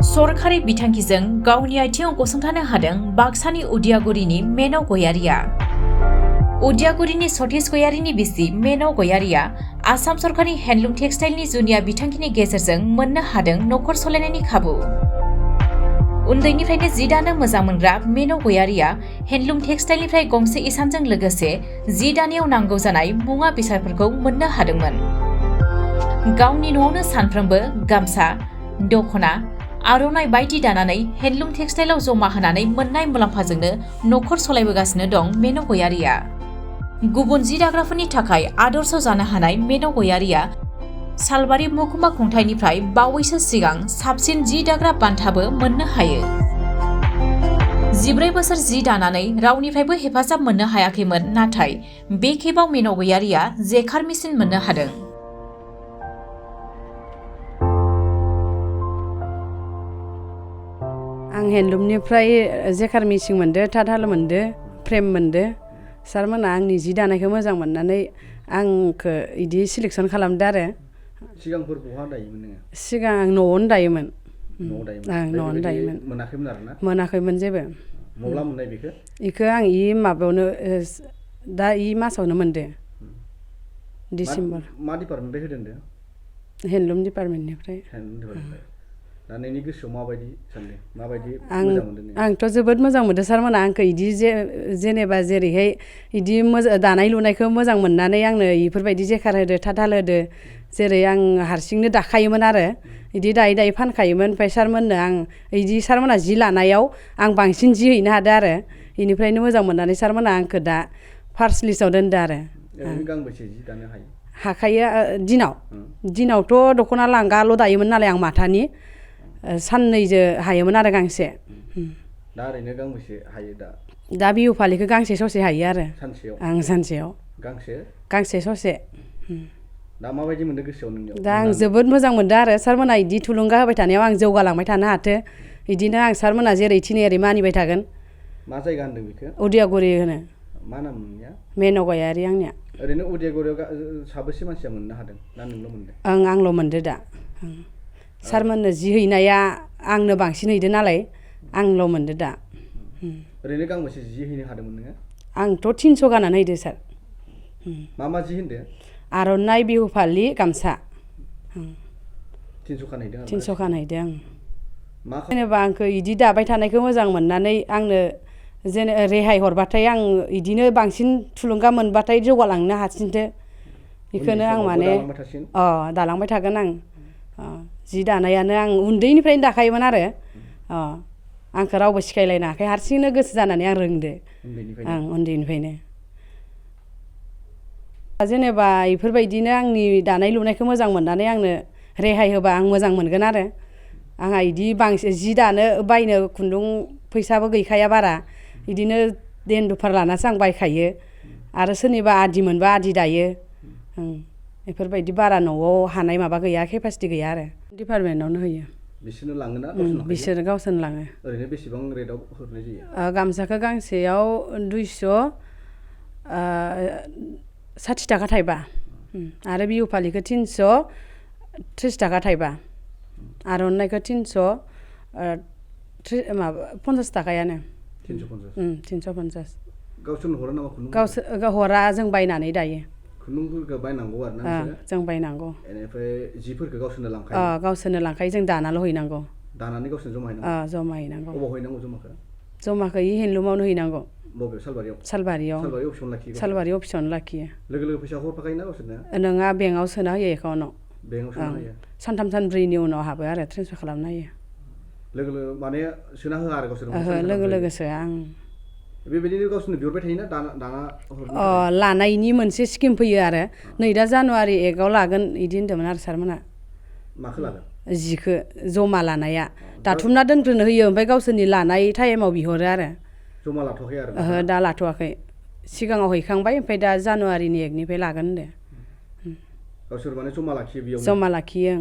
सरकारि बिथांखिजों गावनि आथिङाव गसंथानो हादों बाक्सानि उदियागुरिनि मेनौ गयारिया। उदियागुरिनि सतीश गयारिनि बिसि मेनौ गयारिया आसाम सरकारनि हेन्डलुम टेक्सटाइलनि जुनिया बिथांखिनि गेजेरजों मोननो हादों नखर सलायनायनि खाबु। उन्दैनिफ्रायनो जि दानो मोजां मोनग्रा मेनौ गयारिया हेन्डलुम टेक्सटाइलनिफ्राय गंसे इसानजों लोगोसे जि दानायाव नांगौ जानाय मुवा बेसादफोरखौ मोननो हादोंमोन। गावनि न'आवनो सानफ्रोमबो गामसा, दखना, आर'नाइ बायदि दानानै हेन्डलुम टेक्सटाइलाव जमा होनानै मोननाय मुलाम्फाजोंनो नखर सलायबोगासिनो दं मेनौ गयारिया। गुबुन जि दाग्राफोरनि थाखाय आदर्श जानो हानाय मेनौ गयारिया सालबारि महकुमा खुंथायनिफ्राय बावैसो सिगां साबसिन जि दाग्रा बान्थाबो मोननो हायो। 14 बोसोर जि दानानै रावनिफ्रायबो हेफाजाब मोननो हायाखैमोन, नाथाय बे खेबाव मेनौ गयारिया जेकार मेसिन मोननो हादों। आं हेन्डलुमनिफ्राय जेकार मेसिन मोनदो, थाथाल मोनदो, फ्रेम मोनदो। सारमोना आंनि जि दानायखौ मोजां मोननानै आंखौ इदि सिलेक्सन खालामदो आरो। सिगांफोर बहा दायोमोन नोङो? सिगां आं न'आवनो दायोमोन। न'आव दायोमोन? आं न'आवनो दायोमोन। मोनाखैमोन आरो ना? मोनाखैमोन जेबो। मब्ला मोननाय बेखौ? इखो आं माबायावनो दा मासावनो मोनदो। डिसेम्बर। मा डिपार्टमेन्टनिफ्राय होदों होनदों? हेन्डलुम डिपार्टमेन्टनिफ्राय। हेन्डलुम डिपार्टमेन्टनिफ्राय। दा नोंनि गोसोआव माबायदि सानदों? माबायदि मोजां मोनदों नोङो? आंथ' जोबोद मोजां मोनदों सारमोना आंखौ इदि जेनेबा जेरैहाय इदि दानाय लुनायखौ मोजां मोननानै आंनो इफोरबायदि जेकार होदो, थाथाल होदो। जेरै आं हारसिंनो दाखायोमोन आरो इदि दायै दायै फानखायोमोन। ओमफ्राय सारमोननो आं इदि सारमोना जि लानायाव आं बांसिन जि हैनो हादों आरो इनिफ्रायनो मोजां मोननानै सारमोना आंखौ दा फार्स्ट लिस्टआव दोनदो आरो। ओरैनो गांबेसे जि दानो हायो? हाखायो दिनावथ' दख'ना लांगाल' दायोमोन नालाय आं माथानि। साननैजो हायोमोन आरो गांसे। दा ओरैनो गांबेसे हायो दा? दा बिहु फालिखौ गांसे ससे हायो आरो सानसेयाव? आं सानसेयाव गांसे ससे। दा माबायदि मोनदों गोसोआव नोंनियाव? दा आं जोबोद मोजां मोनदों आरो सारमोना इदि थुलुंगा होबाय थानायाव आं जौगालांबाय थानो हाथो। इदिनो आं सारमोना जेरै थिनो एरै मानिबाय थागोन। मा जायगा होनदों बेखौ? उदियागुरि होनो। मा नाम नोंनिया? मेनौ गयारि आंनिया। ओरैनो उदियागुरियाव साबेसे मानसिया मोननो हादों ना नोंल' मोनदों? आंल' मोनदो दा। सारमोननो जि हैनाया आंनो बांसिन हैदो नालाय आंल' मोनदो दा। ओरैनो गांबेसे जि हैनो हादोंमोन नोङो? आंथ' 300 गानानै हैदो सार। मा जि होनदो? आर'नाइ, बिहु फालि, गामसा। 300 खान हैदों? 300 खान हैदों आं। जेनेबा आंखौ इदि दाबाय थानायखौ मोजां मोननानै आंनो रेहाय हरबाथाय आं इदिनो बांसिन थुलुंगा मोनबाथाय जौगालांनो हासिनथो। बेखौनो आं माने दालांबाय थागोन आं। जि दानायानो आं उन्दैनिफ्रायनो दाखायोमोन आरो आंखौ रावबो सिखायलायनो हायाखै, हारसिंनो गोसो जानानै आं रोंदो उन्दैनिफ्रायनो। जेनेबा इफोरबायदिनो आंनि दानाय लुनायखौ मोजां मोननानै आंनो रेहाय होबा आं मोजां मोनगोन आरो। आंहा इदि बांसिन जि दानो बायनो खुन्दुं फैसाबो गैखाया बारा, इदिनो देन दुफार लानासो आं बायखायो। आरो सोरनिबा आदि मोनबा आदि दायो। बेफोरबायदि बारा न'आव हानाय माबा गैया, केपासिटि गैया आरो। डिपार्टमेन्टआवनो होयो। बिसोरनो लाङोना? बिसोरो गावसोरनो लाङो। ओरैनो बेसेबां रेटआव हरनाय जायो? गामसाखौ गांसेयाव 260 थाखा थाइबा, आरो बिहु फालिखौ 330 थाखा थाइबा, आर'नाइखौ 350 थाखायानो। 350। गावसोरनो हरा नामा खुन्दुं? हरा, जों बायनानै दायो। खुन्दुंफोरखौ बायनांगौ आरो ना? जों बायनांगौ। बेनिफ्राय जिफोरखौ गावसोरनो लांखायो? गावसोरनो लांखायो, जों दानाल' हैनांगौ। दानानै गावसोरनो जमा हैनांगौ? जमा हैनांगौ। अबाव हैनांगौ जमाखौ? जमाखौ हेन्डलुमावनो हैनांगौ। बबेयाव? सालबारियाव अफिसावनो लाखियो? सालबारि अफिसावनो लाखियो। लोगो फैसा हरफाखायोना गावसोरनो? नोंहा बेंकआव सोना होयो, एकाउन्टआव। बेंकआव सोना होयो? सानथाम सानब्रैनि उनाव हाबो आरो ट्रेन्सफार खालामनो होयो। लोगो माने सोना होआ आरो गावसोर? लोगो सोआ आं। बेबायदिनो गावसोरनो बिहरबाय थायोना दाना हरनो? लानायनि मोनसे स्किम फैयो आरो नै दा जानुवारि 1 आव लागोन इदि होन्दोंमोन आरो सारमोना। माखौ लागोन? जिखौ जमा लानाया दाथुमना दोनग्रोनो होयो, ओमफ्राय गावसोरनि लानाय टाइमाव बिहरो आरो। जमा लाथ'वाखै आरो? दा लाथ'वाखै, सिगाङाव हैखांबाय, ओमफ्राय दा जानुवारिनि 1 निफ्राय लागोन होनदों। गावसोर माने जमा लाखियो बेयाव? जमा लाखियो।